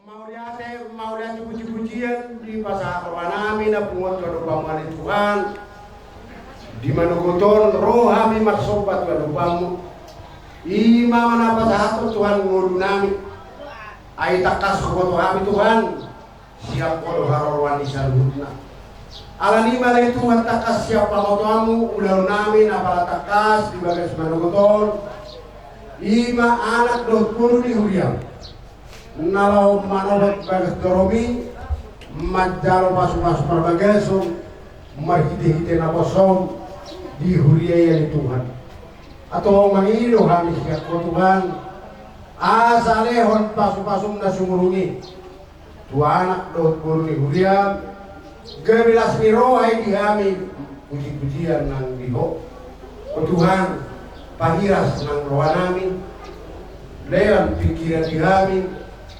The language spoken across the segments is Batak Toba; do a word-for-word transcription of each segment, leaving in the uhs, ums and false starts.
Mauliate, mauliate puji-pujian dipasahat rohanami na punguan tu adopanmu ale Tuhan. Di manogot on ro hami marsomba tu adopanmu. I ma na pasahathon Tuhan ngolunami. Ai tangkas huboto hami Tuhan. Sian Ho do haroroan ni saluhutna. Alani i ma ale Tuhan tangkas sian pamotoanmu ulaonnami na pala tangkas di bagas manogot on. I ma anak dohot boru ni huriam. Na laho manopot bagas joromi, manjalo pasu-pasu marbagason, marhite-hite naposom, di huria i ale Tuhan. Antong mangido hami sian Ho Tuhan, asa lehon pasu-pasum na sumurung i. Tu anak dohot boru ni huriam, gabe las ni roha i di hami, puji-pujian nang di Ho. O Tuhan, pahiras nang rohanami, lean pingkiran di hami,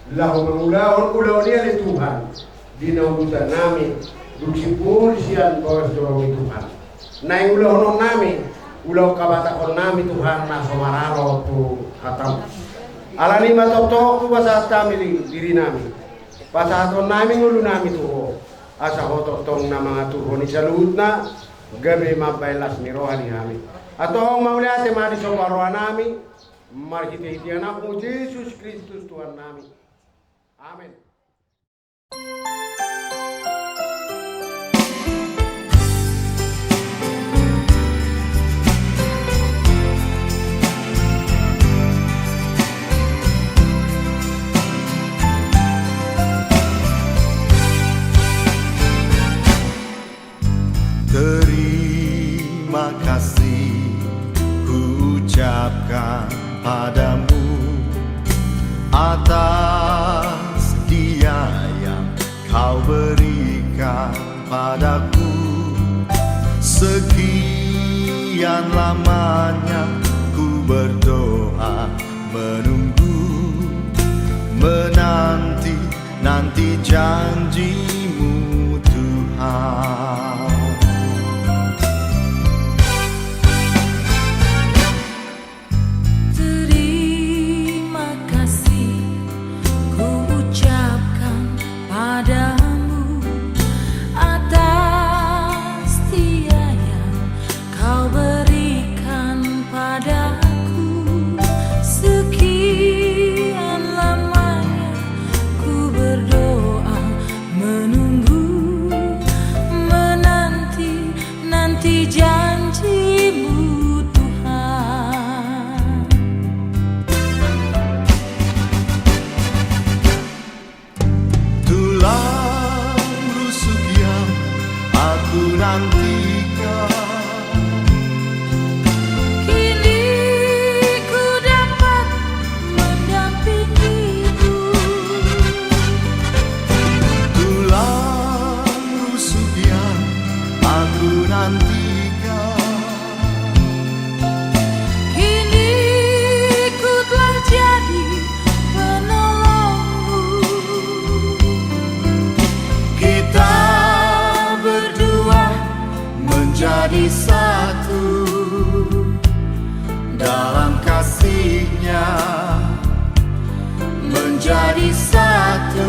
laho mangulahon ulaon i ale Tuhan, di na ulutannami, dung simpul sian bagas joromi Tuhan. Naeng ulahononnami, ulaon habatahonnami Tuhan na so maralo tu hatamu. Alani i ma tongtong hupasahat hami di dirinami. Pasahatonnami ngolunami tu Ho. Asa Ho tongtong na mangaturhon i saluhutna, gabe mambahen las ni roha di hami. Antong mauliate ma disomba rohanami, marhite-hite Anakmu Jesus Kristus Tuhannami. Amen. Terima kasih kuucapkan padamu, atas Dia yang Kau berikan padaku. Sekian lamanya ku berdoa, menunggu, menanti, nanti janji-Mu, Tuhan. Terima kasih ku ucapkan padamu atas Dia yang Kau berikan padaku. Sekian lamanya ku berdoa, menunggu, menanti, nanti janji-Mu, Tuhan. Tulang rusuk yang aku nantikan, kini ku dapat mendampingimu. Tulang rusuk yang aku nantikan, kini ku telah jadi penolongmu. Kita berdua menjadi satu dalam kasih-Nya, menjadi satu.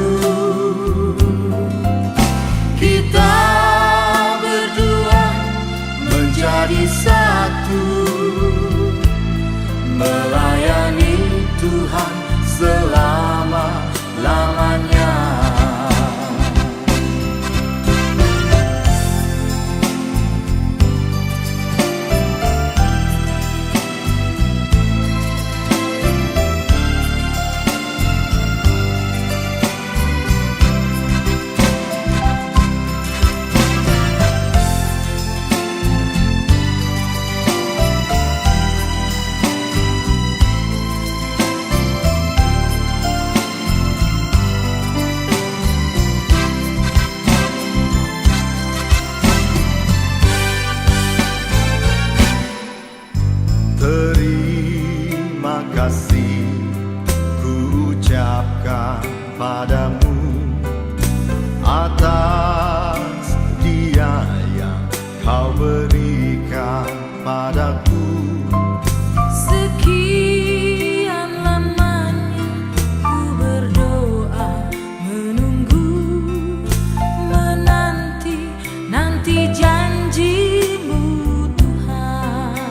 Kita berdua menjadi satu, melayani Tuhan selama-lamanya. Terima kasih ku ucapkan padamu atas Dia yang Kau berikan padaku. Sekian lamanya ku berdoa, menunggu, menanti, nanti janji-Mu, Tuhan.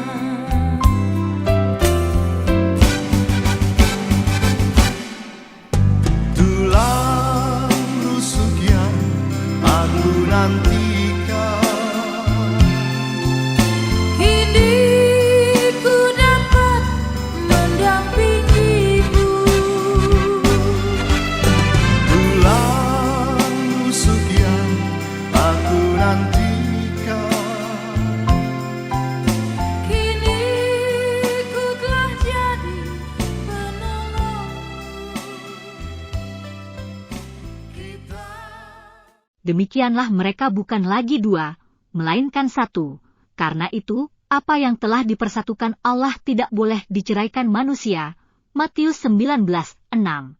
Tulang rusuk yang aku nantikan, kini ku dapat mendampingimu. Tulang rusuk yang aku nantikan, kini ku telah jadi penolongmu. Demikianlah mereka bukan lagi dua, melainkan satu. Karena itu, apa yang telah dipersatukan Allah tidak boleh diceraikan manusia. Matius sembilan belas enam.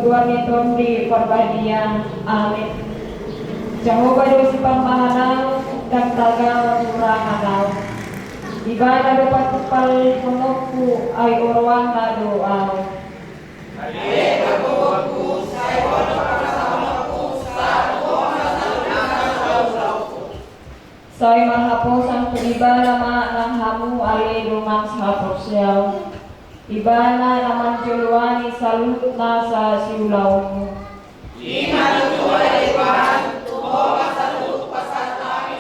Tuhan ni Tondi Parbadia. Amin. Jahowa do sipambahan au, ndang tagar tu rahan au. Ibana do patupaluhononku, ai oroanna do au. Sai marhaposan tu Ibana ma nang hamu ale dongan sahaporseaon. Ibana na manjoloani saluhut nasa siulaonmu. Ima tutu ale Tuhan, tu Ho ma saluhut pasahat nami.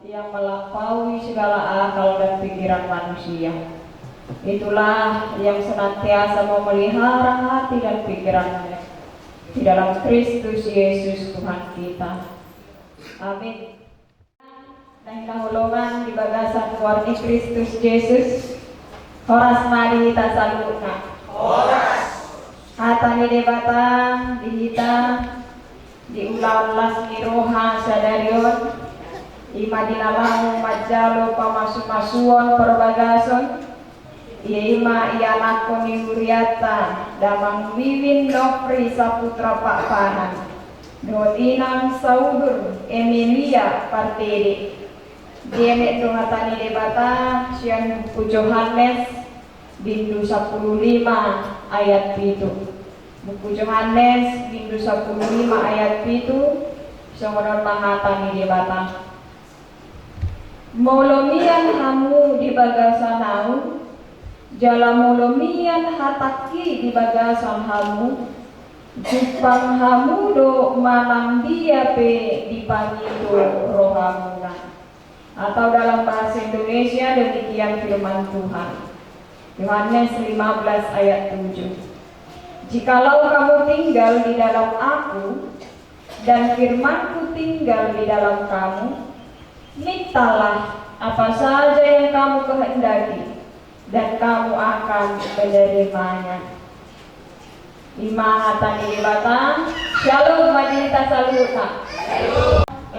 Yang melampaui segala akal dan pikiran manusia. Itulah yang senantiasa memelihara hati dan pikiranmu di dalam Kristus Yesus Tuhan kita. Amin. Na hinaholongan di bagasan goar ni Kristus Jesus, horas ma di hita saluhutna. Horas. Hata ni Debata di hita di ulaon las ni roha sadari on, ima di na laho manjalo pamasumasuon parbagason, ia ima ianakhon ni hurianta, damang Wiwin Nofri Saputra Pakpahan dohot inang Saudur Emilia Partede. Dienet do hata ni Debata sian buku Johannes, bindu sampulu lima ayat pitu. Buku Johannes, bindu sampulu lima ayat pitu, songon on ma hata ni Debata. Molo mian hamu di bagasan ahu, jala molo mian hatangki di bagasan hamu, jumpang hamu do manang dia pe dipangido rohamuna. Atau dalam bahasa Indonesia, demikian firman Tuhan. Yohanes lima belas ayat tujuh. Jikalau kamu tinggal di dalam Aku, dan firman-Ku tinggal di dalam kamu, mintalah apa saja yang kamu kehendaki, dan kamu akan menerimanya. Ima hata ni Debata. Syalom ma di hita saluhutna.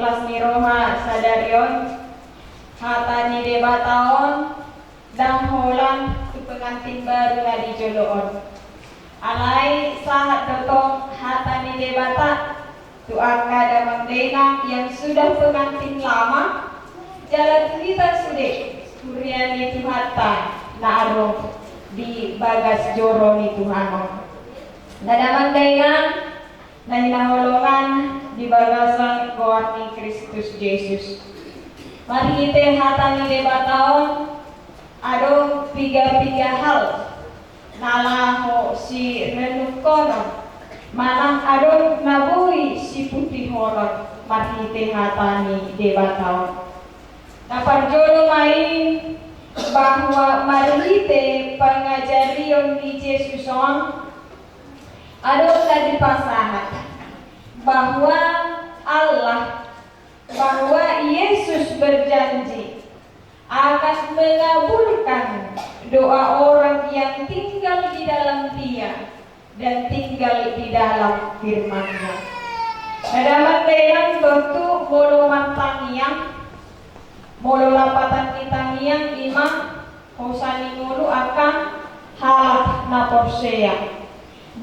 Las ni roha sadari on, hata ni Debata on ndang holan tu pengantin baru na di jolo on. Alai sahat do tong hata ni Debata tu angka damang dainang yang sudah pengantin lama, jala tu hita sude huria ni Tuhanta na adong di bagas joro ni Tuhan on. Na damang dainang na hinaholongan di bagasan goar ni Kristus Jesus. Marhite hata ni Debata on, adong piga-piga hal na laho sirenungkonon manang adong na boi siputihonon marhite hata ni Debata on. Na parjolo ma i bahwa marhite pangajarion ni Jesus on, adong na dipasahat bahwa Allah, bahwa Yesus berjanji akan mengabulkan doa orang yang tinggal di dalam Dia dan tinggal di dalam firman-Nya. Na damang dainang, tontu molo martangiang, molo lapatan ni tangiang i ma hosa ni ngolu angka halak na porsea.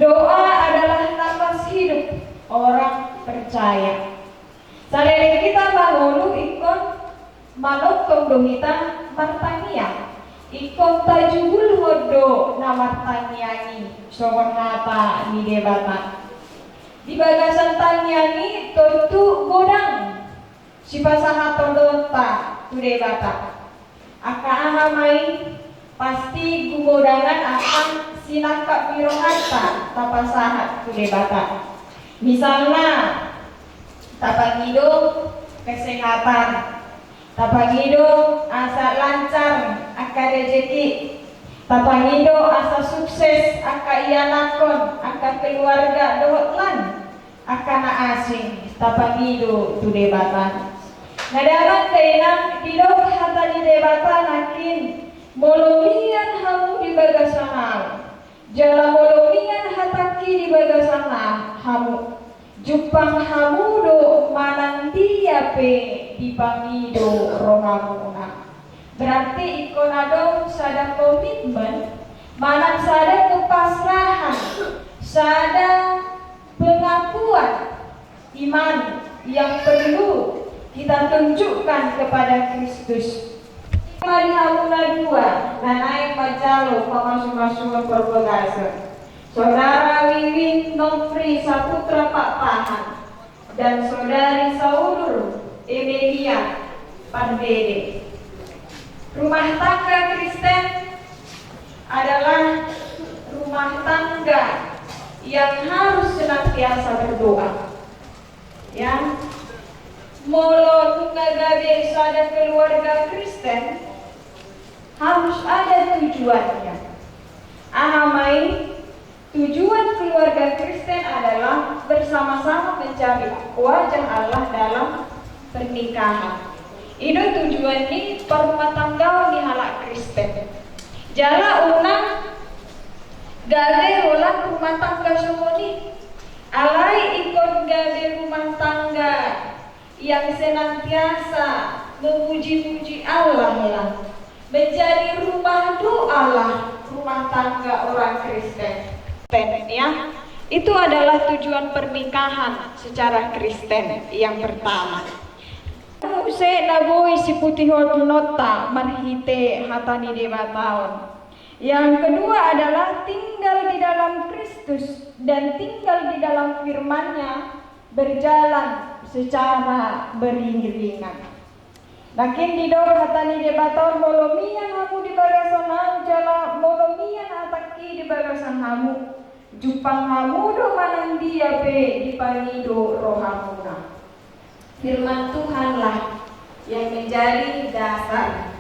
Doa adalah napas hidup orang percaya. Saleleng hita mangolu ingkon manongtong do hita martangiang. Ingkon tajugulhon do na martangiang i songon hata ni Debata. Di bagasan tangiang i tontu godang sipasahatonta tu Debata. Angka aha ma i? Pasti gumodangan angka sinangkap ni rohanta tapasahat tu Debata. Misalna, tapangido kesehatan, tapangido asa lancar angka rejeki, tapangido asa sukses angka ianakhon, angka keluarga dohot lan angka na asing, tapangido tu Debata. Na damang dainang, didok hata ni Debata nangkin, molo mian hamu di bagasan ahu, jala molo mian hatangki di bagasan hamu, jumpang hamu do manang dia pe dipangido rohamuna. Berarti ingkon adong sada komitmen manang sada kepasrahan, sada pengakuan iman yang perlu kita tunjukkan kepada Kristus. Mari hamu na dua na naeng manjalo pamasumasuon parbagason, Saudara Wiwin Nofri Saputra Pakpahan dan Saudari Saudur Emelia Pardede. Rumah tangga Kristen adalah rumah tangga yang harus senantiasa berdoa. Ya, molo nunga gabe sada keluarga Kristen, harus ada tujuannya. Aha ma i? Tujuan keluarga Kristen adalah bersama-sama mencari wajah Allah dalam pernikahan. I do tujuan ni parrumatanggaon ni halak Kristen. Jala unang gabe holan rumah tangga songon i. Alai ingkon gabe rumah tangga yang senantiasa memuji-muji Allah, menjadi rumah doalah rumah tangga orang Kristen. Ya, itu adalah tujuan pernikahan secara Kristen yang pertama. Muse na boi siputihononta marhite hata ni Debata on. Yang kedua adalah tinggal di dalam Kristus dan tinggal di dalam firman-Nya, berjalan secara beriringan. Nangkin didok hata ni Debata on, molo mian hamu di bagasan ahu jala molo mian hatangki di bagasan hamu, jumpang hamu do manang dia pe dipangido rohamuna. Firman Tuhanlah yang menjadi dasar.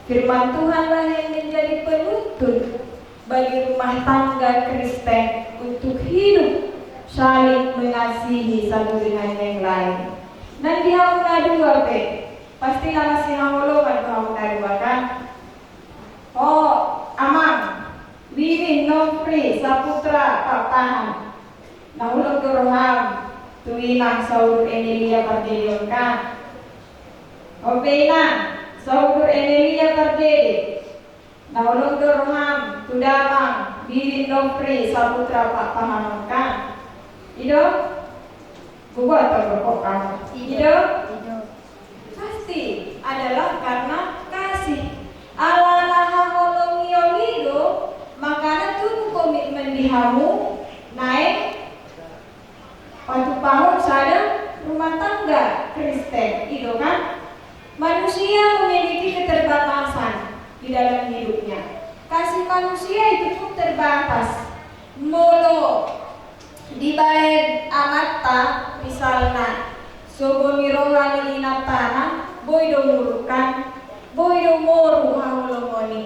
Firman Tuhanlah yang menjadi penuntun bagi rumah tangga Kristen untuk hidup saling mengasihi satu dengan yang lain. Nang di hamu na dua pe, pasti na masihaholongan do hamu na dua, kan? O, Amang Wiwin Nofri Saputra Pakpahan, na holong do roham Tu inang saudur Emelia Pardede on kan. On pe inang saudur Emelia Pardede, na holong do roham tu damang Wiwin Nofri Saputra Pakpahan on kan. I do? Buat apa kok kamu? I do? I do. Pasti adalah karena kasih. Ala na haholongion i do, makana tubu komitmen di hamu naeng patupahon sada rumah tangga Kristen, i do kan? Manusia memiliki keterbatasan di dalam hidupnya. Kasih manusia itu pun terbatas. Molo dibaen amanta, misalna, sogo ni roha ni inantana, boi do muruk kan, boi do moru haholongon i.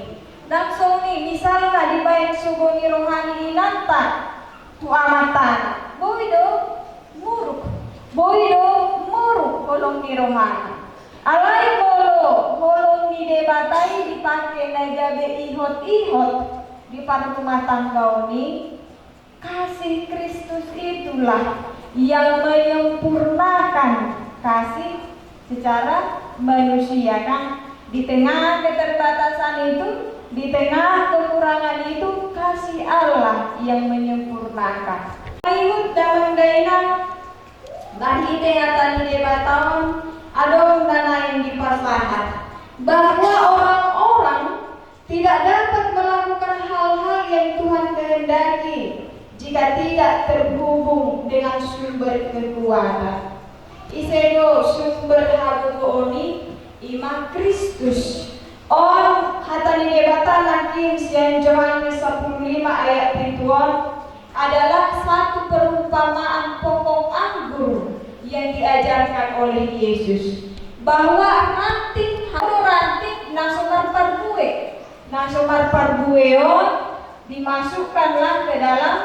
Nang songon i, misalna dibaen sogo ni roha ni inanta tu amantana, boi do muruk, boi do moru holong ni rohana. Alai molo holong ni Debata i dipake na gabe ihot-ihot di parrumahtanggaon i, kasih Kristus itulah yang menyempurnakan kasih secara manusia kan. Di tengah keterbatasan itu, di tengah kekurangan itu, kasih Allah yang menyempurnakan. Ihut damang dainang, marhite hata ni Debata on, adong na naeng dipasahat bahwa orang-orang tidak dapat melakukan hal-hal yang Tuhan kehendaki jika tidak terhubung dengan sumber kekuatan. Ise do sumber hagogoon i? I ma Kristus. On hata ni Debata nangkin sian Johannes sampulu lima ayat pitu on, adalah satu perumpamaan pokok anggur yang diajarkan oleh Yesus, bahwa ranting, ranting na so marparbue, na so marparbue on dimasukkanlah ke dalam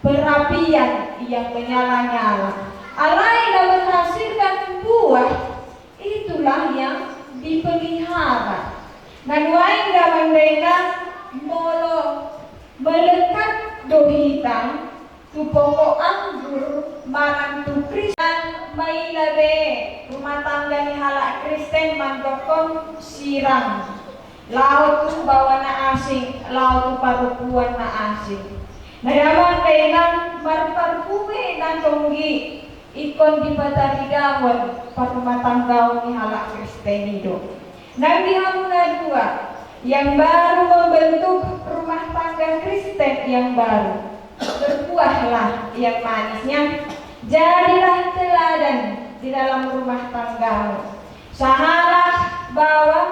perapian yang menyala-nyala. Alai na menghasilkan buah, itulah yang dipelihara. Na nuaeng damang dainang, molo melekat do hita tu pokok anggur manang tu Kristus, maila be rumah tangga ni halak Kristen mandokkon sirang, laho tu baoa na asing, laho tu parompuan na asing. Na damang dainang, marparbue na tonggi ingkon dipataridahon parrumahtanggaon ni halak Kristen i do. Nang di hamu na dua yang baru membentuk rumah tangga Kristen yang baru, berbuahlah yang manisnya. Jadilah teladan di dalam rumah tanggamu. Sahalak baoa,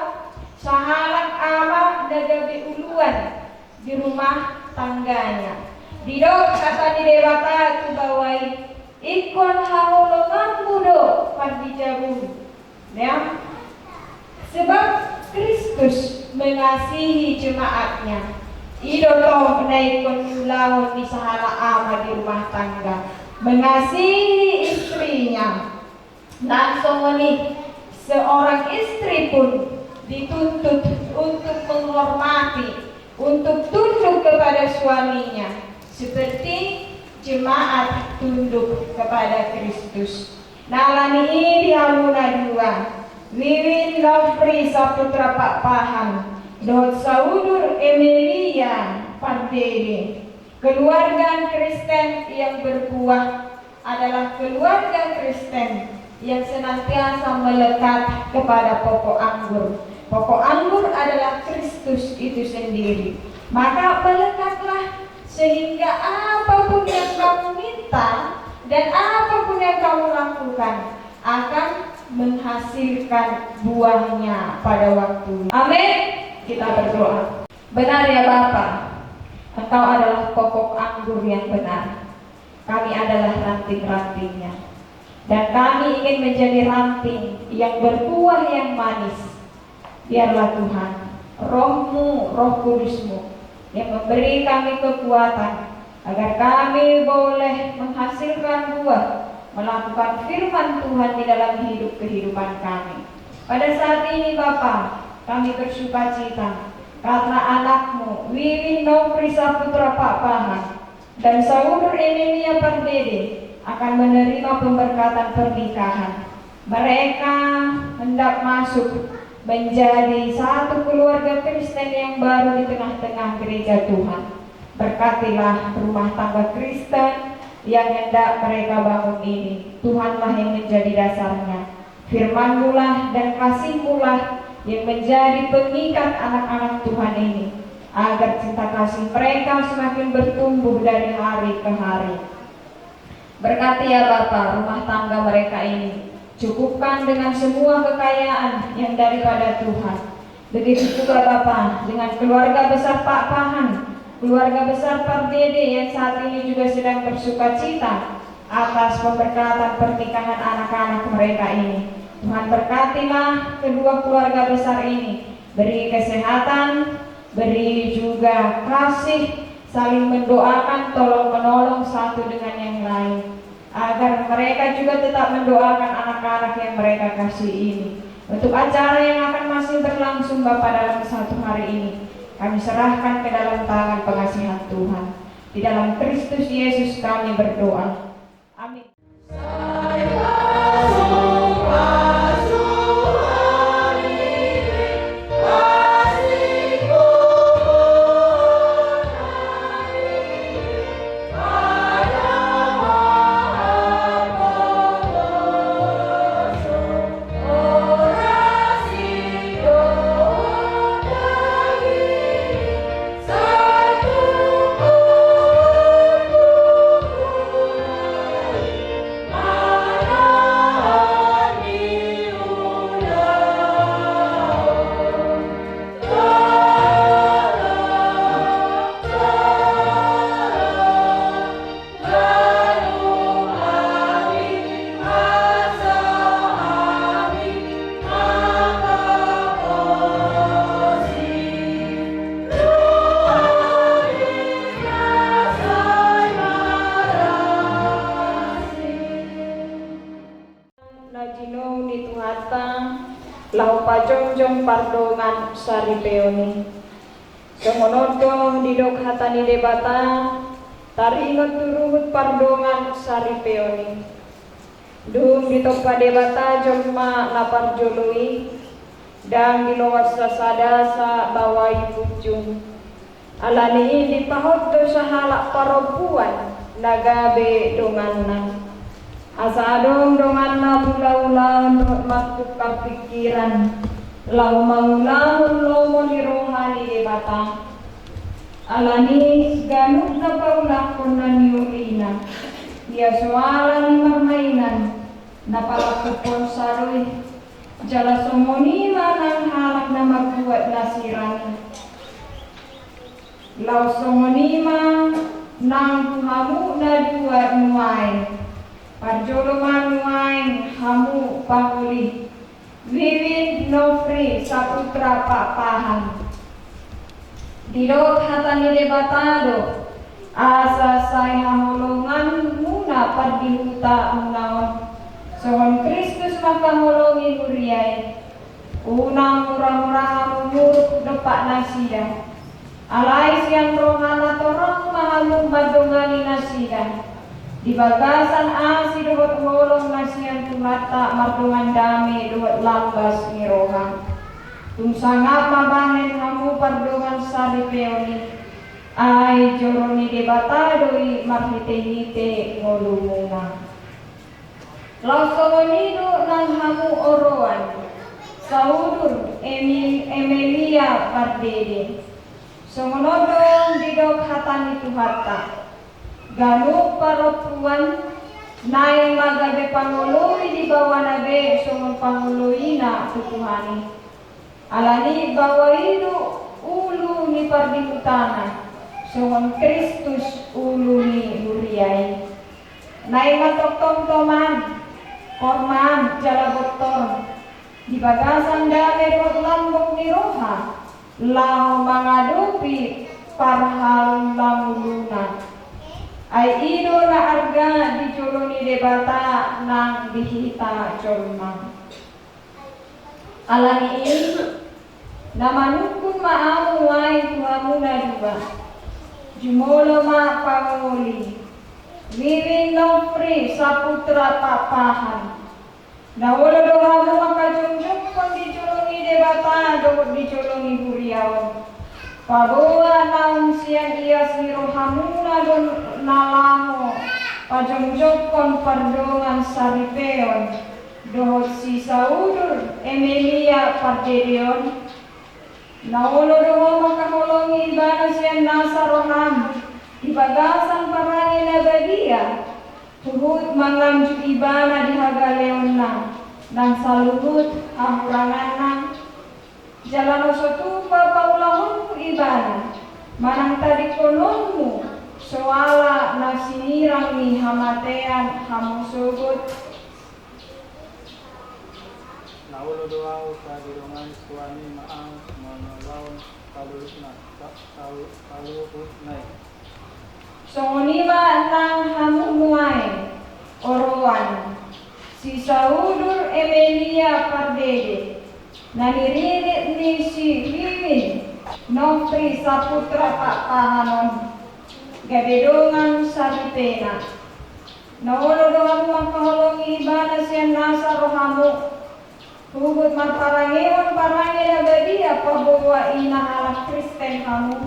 sahalak ama na gabe uluan di rumah tangganya. Didok hata ni Debata tu baoa i, ingkon haholonganmu do pardijabu. Ya. Sebab Kristus mengasihi jemaatnya. I do tong na ingkon niulahon ni sahalak ama di rumah tangga, mengasihi istrinya. Nang songon i, seorang istri pun dituntut untuk menghormati, untuk tunduk kepada suaminya, seperti jemaat tunduk kepada Kristus. Na ala ni i di hamu na dua, Wiwin Nofri Saputra Pakpahan dohot saudur Emelia Pardede, keluarga Kristen yang berbuah adalah keluarga Kristen yang senantiasa melekat kepada pokok anggur. Pokok anggur adalah Kristus itu sendiri. Maka melekatlah sehingga apapun yang kamu minta dan apapun yang kamu lakukan akan menghasilkan buahnya pada waktunya. Amin. Kita berdoa. Benar ya Bapa, Engkau adalah pokok anggur yang benar. Kami adalah ranting-rantingnya. Dan kami ingin menjadi ranting yang berbuah yang manis. Biarlah Tuhan, Roh-Mu, Roh Kudus-Mu, yang memberi kami kekuatan, agar kami boleh menghasilkan buah, melakukan firman Tuhan di dalam hidup kehidupan kami. Pada saat ini, Bapa, kami bersukacita karena anak-Mu, Wiwin Nofri Saputra Pakpahan, dan saudur Emelia Pardede, akan menerima pemberkatan pernikahan. Mereka hendak masuk menjadi satu keluarga Kristen yang baru di tengah-tengah gereja Tuhan. Berkatilah rumah tangga Kristen yang hendak mereka bangun ini. Tuhanlah yang menjadi dasarnya. Firman-Mulah dan kasih-Mulah yang menjadi pengikat anak-anak Tuhan ini, agar cinta kasih mereka semakin bertumbuh dari hari ke hari. Berkati ya Bapa rumah tangga mereka ini. Cukupkan dengan semua kekayaan yang daripada Tuhan. Begitu juga Bapa dengan keluarga besar Pak Pahan, keluarga besar Pardede yang saat ini juga sedang bersukacita atas pemberkatan pernikahan anak-anak mereka ini. Tuhan berkatilah kedua keluarga besar ini. Beri kesehatan, beri juga kasih, saling mendoakan, tolong menolong satu dengan yang lain, agar mereka juga tetap mendoakan anak-anak yang mereka kasih ini. Untuk acara yang akan masih berlangsung Bapa dalam satu hari ini, kami serahkan ke dalam tangan pengasihan Tuhan. Di dalam Kristus Yesus kami berdoa. Amin. Na jinou ni Tuhanta, laho pajongjong pardongan saripeon i. Songon on do didok hata ni Debata, taringot tu ruhut pardongan saripeon i. Dung ditompa Debata jolma na parjolo i, ndang diloas sasada sa baoa i punjung. Ala ni i dipahot do sahalak parompuan na gabe donganna. Asa adong donganna pula ulaon dohot martukar pingkiran, laho mangulahon lomo ni roha ni Debata. Ala ni i ganup na paulakkon na niulina, ia so ala ni marmainan na palangkuphonsa do i. Jala songon i ma nang halak na mambuat nasirang i. Laos songon i ma nang tu hamu na dua nuaeng. Parjolo ma nuaeng hamu pangoli, Wiwin Nofri Saputra Pakpahan. Didok hata ni Debata do, asa sai haholonganmuna pardihutamuna on, songon Kristus mangkaholongi huria i. Unang mura-mura hamu muruk dompak nasida. Alai sian roha na torop ma hamu mandongani nasida di bagasan asi dohot holong na sian Tuhanta mardongan dame dohot lambas ni roha. Tung sangap ma bahen hamu pardongan saripeon i, ai joro ni Debata do i marhite-hite ngolumuna. Laos songon i do nang hamu oroan, saudur Emi-, Emelia Pardede. Songon on do didok hata ni Tuhanta. Ganup parompuan, naeng ma gabe pangoloi di baoana be songon pangoloina tu Tuhan i. Ala ni i baoa i do ulu ni pardihutana, songon Kristus ulu ni huria i. Naeng ma tongtong toman, porman jala bontor, di bagasan dame dohot lambok ni roha, laho mangadopi parhalanguluna. Ai i do na arga di jolo ni Debata nang di hita jolma. Ala ni i, na manungkun ma ahu nuaeng tu hamu na dua. Jumolo ma pangoli. Wiwin Nofri Saputra Pakpahan. Na olo do hamu manghajongjongkon di jolo ni Debata dohot di jolo ni huria on. Paboa naung sian ias ni rohamuna do na laho pajongjongkon pardongan saripeon dohot si Saudur Emelia Pardede on. Na olo do ho manghaholongi ibana sian nasa roham di bagasan parange na badia, huhut manganju ibana di hagaleonna nang saluhut hahuranganna. Jala na so tupa paulahonmu ibana manang tadingkononmu soala na sinirang ni hamatean hamu sogot. Na olo do ahu tadidongani tuani ma ahu mangulahon saluhutna, sa-, salu-, saluhutna i. Songon i ma nang hamu nuaeng, oroan, si Saudur Emelia Pardede, na niririt ni si Wiwin Nofri Saputra Pakpahan on, gabe dongan saripena. Na olo do hamu manghaholongi ibana sian nasa rohamu, huhut marparangehon parange na badia paboa i na halak Kristen hamu.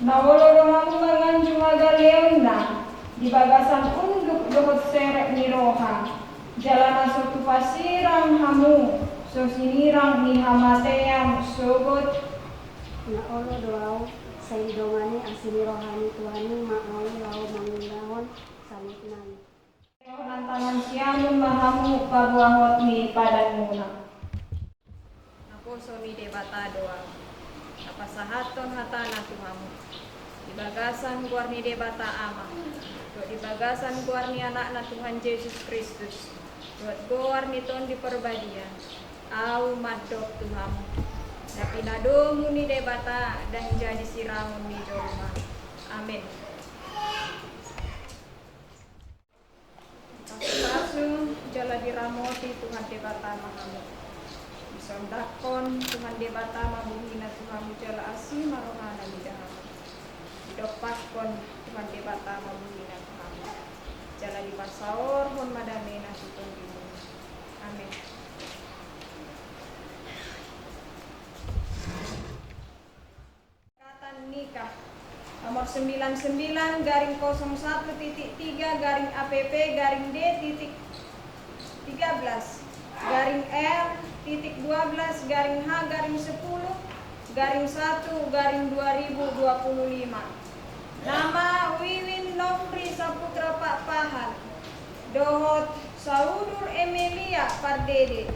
Na olo do hamu manganju hagaleonna di bagasan unduk dohot serep ni roha, jala na so tupa sirang hamu so sinirang ni hamatean sogot. Na olo do ahu sai didongani asi ni roha ni Tuhan i ma ahu laho mangulahon saluhutna i. Dohonon tangan siamun ma hamu paboahon ni padanmuna. Naposo ni Debata do ahu, na pasahathon hatana tu hamu, di bagasan goar ni Debata Ama, dohot di bagasan goar ni Anakna Tuhan Jesus Kristus, dohot goar ni Tondi Parbadia, ahu mandok tu hamu, na pinadomu ni Debata ndang jadi sirangon ni jolma. Amen. Pasu-pasu jala diramoti Tuhan Debata ma hamu. Disondanghon Tuhan Debata ma bohina tu hamu jala asi ma rohana mida hamu. Didompakhon Tuhan Debata ma bohina tu hamu. Jala dipasaorhon ma damena tu tondimuna. Amen. Ikatan nikah nomor sembilan sembilan garing kosong satu titik tiga garing A P P garing D titik tiga belas garing R titik dua belas garing H garing sepuluh garing satu garing dua ribu dua puluh lima. Nama Wiwin Nofri Saputra Pakpahan dohot Saudur Emelia Pardede,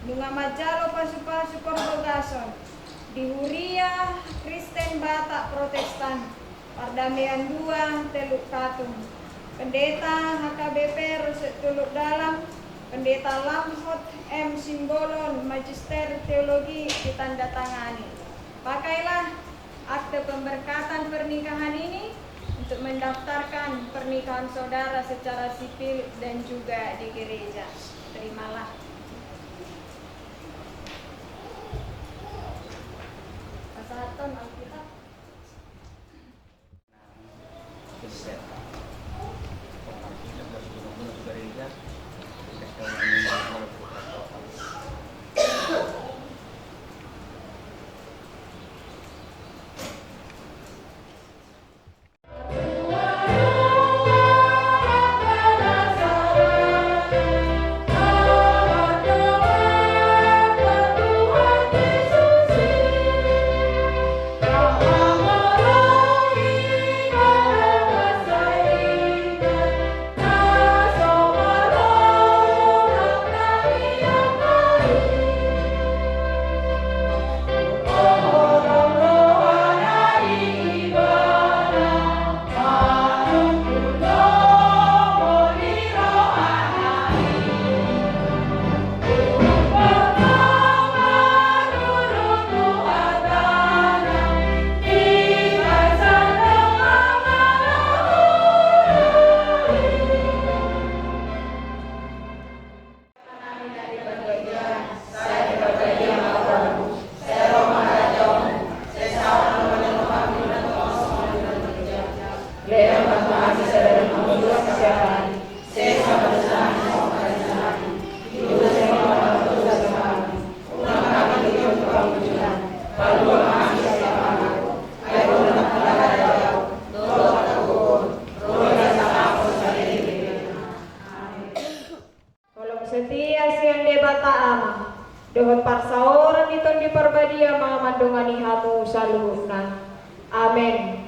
nunga manjalo pasu-pasu parbogason di Huria Kristen Batak Protestan Pardamean dua Teluk Katung, Pendeta H K B P Resik Tuluk Dalam, Pendeta Lamhot M Simbolon, Magister Teologi, ditandatangani. Pakailah akte pemberkatan pernikahan ini untuk mendaftarkan pernikahan saudara secara sipil dan juga di gereja. Terimalah. Pasahathon Alkitab. Dia ma mandongani hamu saluhutna. Amen.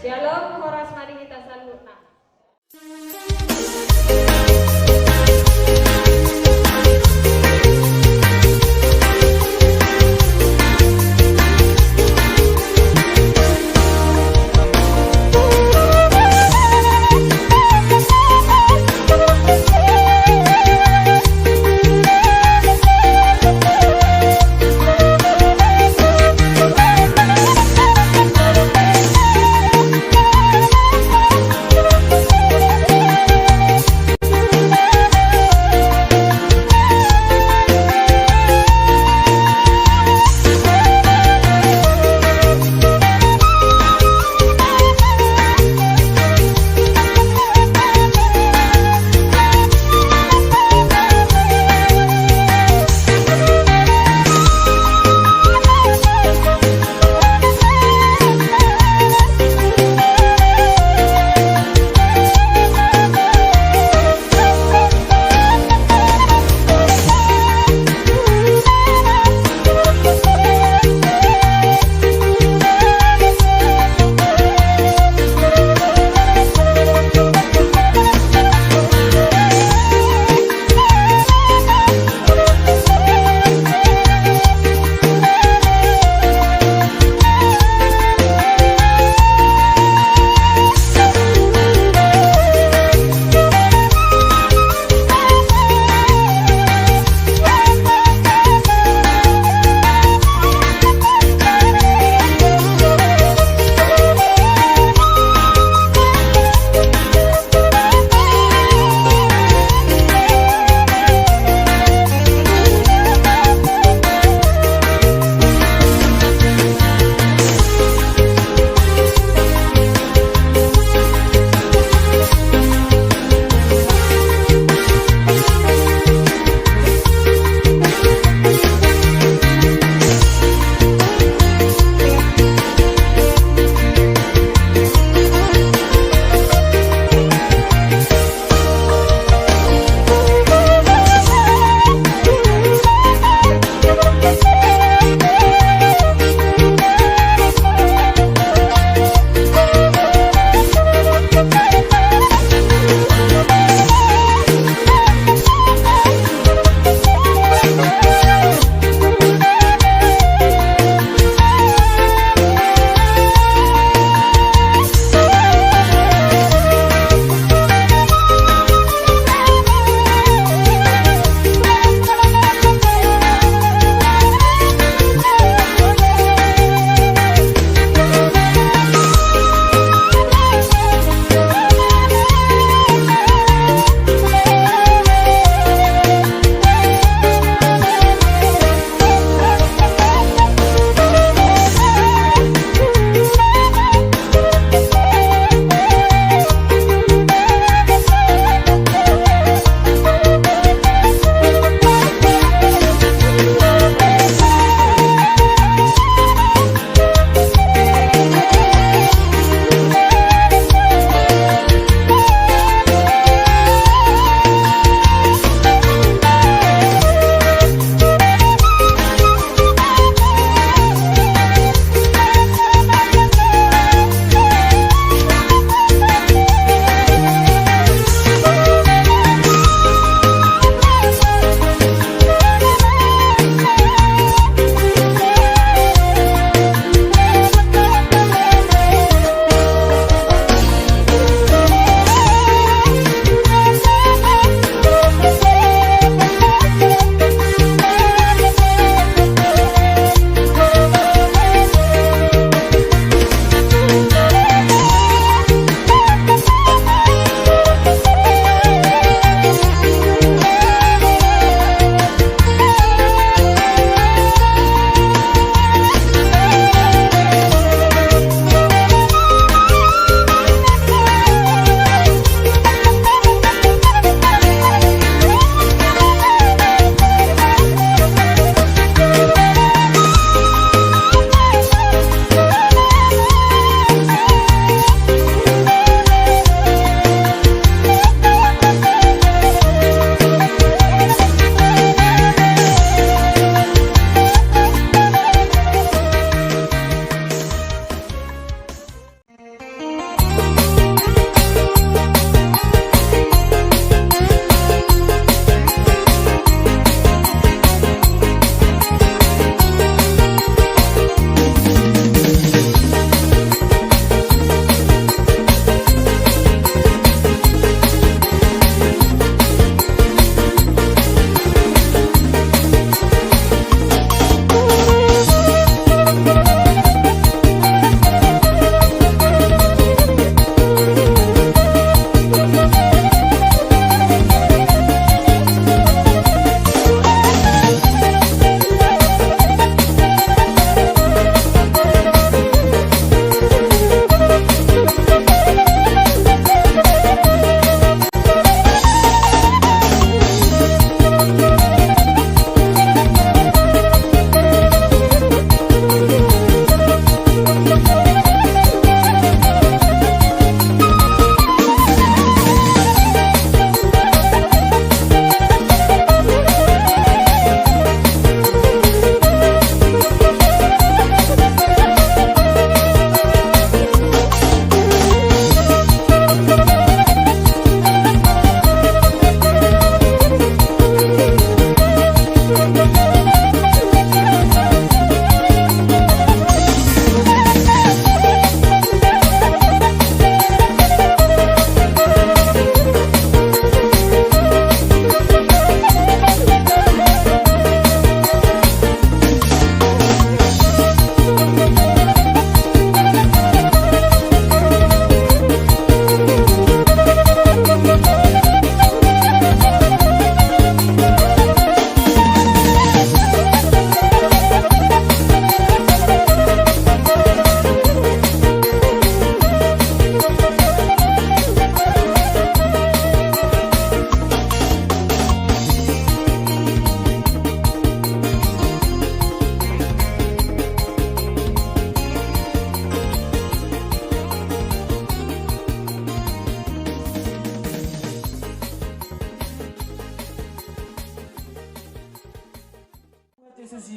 Syalom, horas ma di hita saluhutna.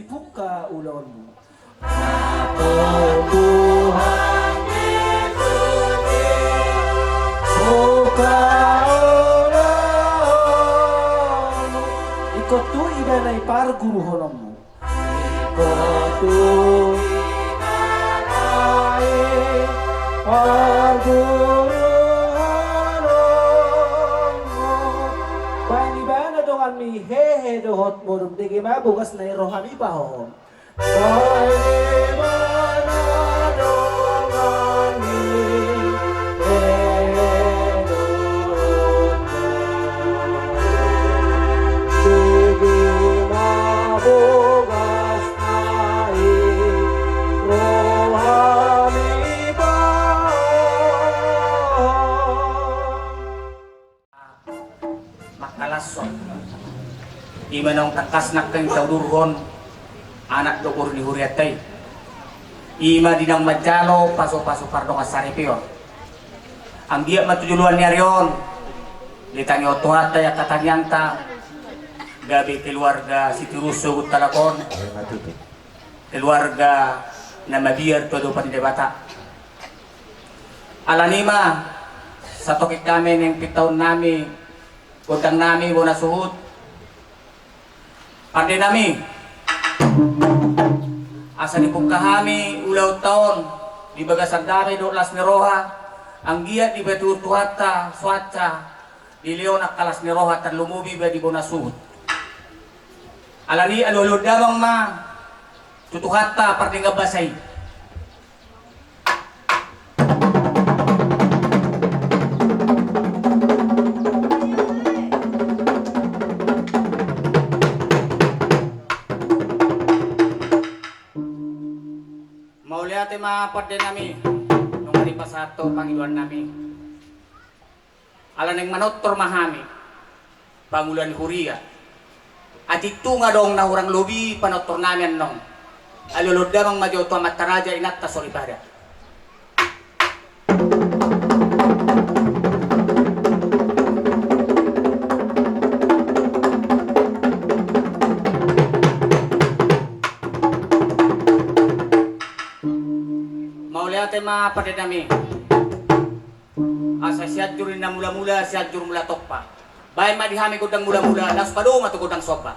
Buka ulaonmu. Apo Tuhan, buka ulaonmu. Ingkon tu ibana i parguruhononmu. Ingkon tu ibana i parguruhononmu. Baen ibana donganmi hehe dohot modom, dege ma bogasna i rohami pahohom. Mangkalashon. Ima naung tangkas nangkin taudurhon anak dohot boru ni hurianta i. Ima di naung manjalo pasupasu pardongansaripeon. Anggiat ma tu joloan ni ari on ditangihon Tuhanta i angka tangiangta, gabe keluarga sitiruon sogot halak on. Keluarga na mabiar tu adopan ni Debata. Alani i ma, satongkin hami naeng pintaonnami, gondangnami bona suhut, pandenami, asa dipungka hami ulaonta on di bagasan dame dohot las ni roha, anggiat dipatuhor Tuhanta so ansa dilehon angka las ni roha tarlumobi ma di bona suhut. Alani i alualuhon damang ma tu Tuhanta pardenggan basa i. Mauliate ma pandenami, nunga dipasahat ho pangidoannami. Ala naeng manortor ma hami, pangula ni huria. Atik tung adong na hurang lobi panortornami annon, alualuhon damang ma jo tu amanta raja, inanta soripada. Mauliate ma pandenami. Asa Sianjur ni na mulamula, Sianjur Mulatompa. Baen ma di hami gondang mulamula, laos padomu ma tu gondang somba.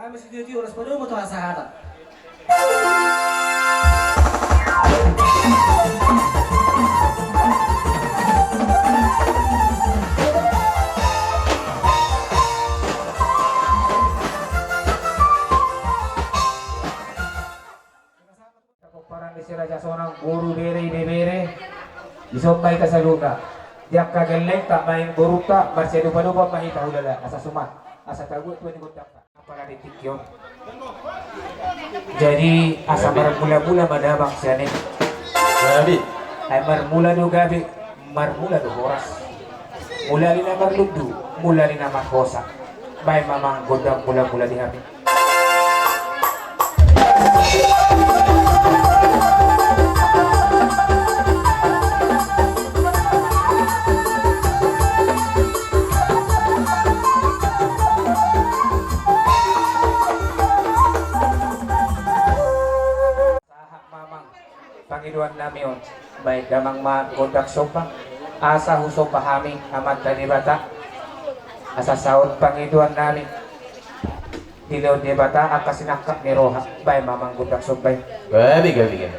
Hami sitio-tio las padomu tu hasahatan. Pomparan ni si Raja Sonang, boru, bere, ibebere, disomba hita saluhutna. Di angka gellengta, maen borunta, marsiadopadopan ma hita hulala, asa suman, asa tabuat tua ni gondangta. Apala di tingki on. Jadi asa marmulamula ma damang sian i. Gabe. Ai marmula do gabe, marmula do horas. Mula ni na marlundu, mula ni na marhosa. Baen ma amang gondang mulamula di hami. Sahat ma amang pangidoan nami on, baen damang ma gondang somba, asa husomba hami Amanta Debata, asa saut pangidoan nami dilehon Debata angka sinangkap ni roha, baen ma amang gondang somba i. Gabe, gabe, gabe.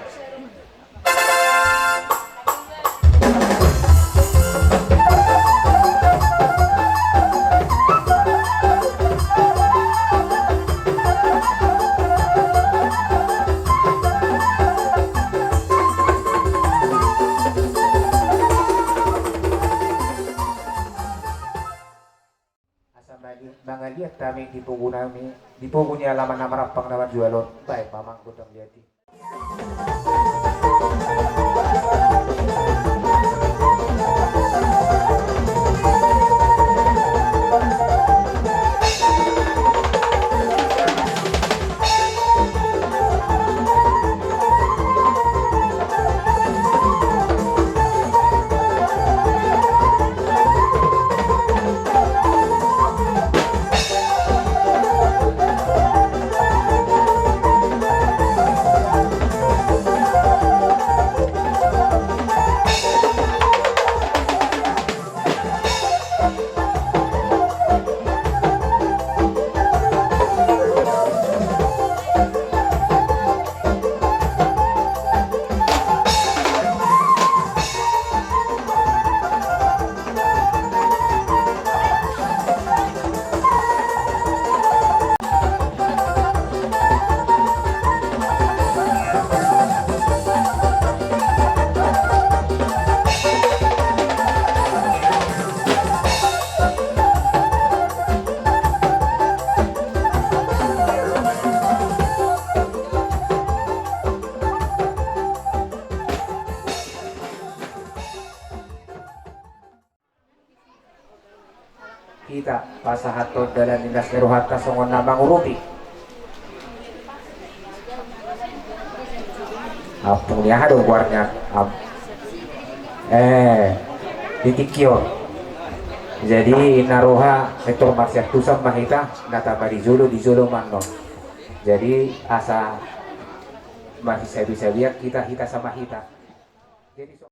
Asa mangaliat hami di pogu nami, di pogu ni alaman na marampang na marjual on, baen ma amang gondang liat i. Hita pasahathon dalan ni las ni rohanta songon na mangurupi. Ampung ni aha do goarna, am-, eh, di tingki on. Jadi inna roha, pintor marsiantusan ma hita, na tama di jolo, di jolo ma annon. Jadi asa marsisabisabian hita, hita sama hita. Jadi so-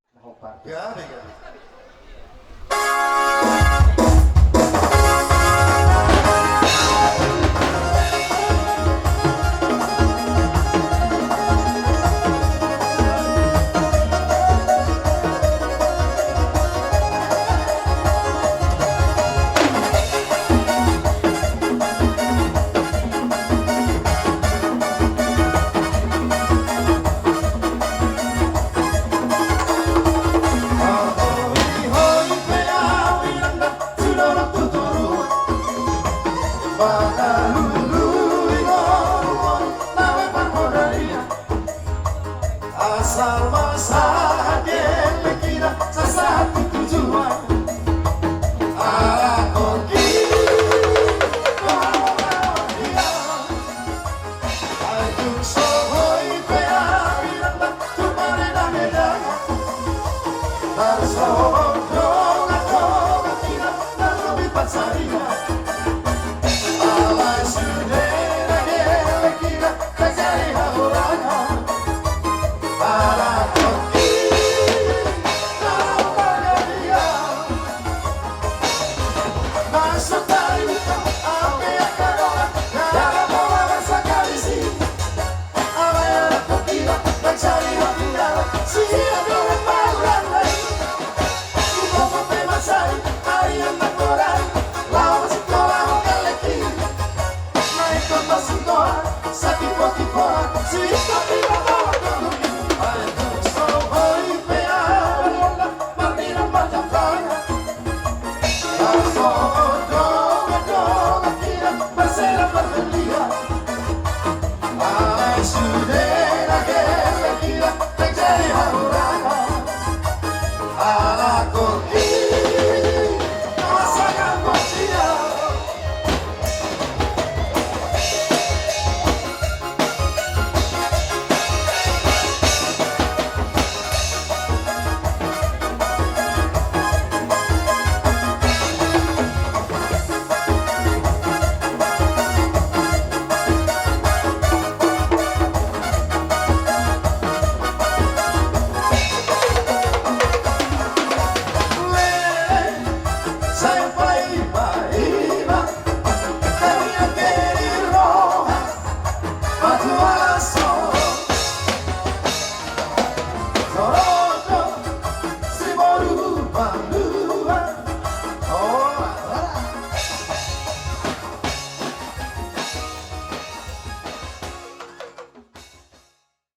Satipo-tipo, sitapi-tapi.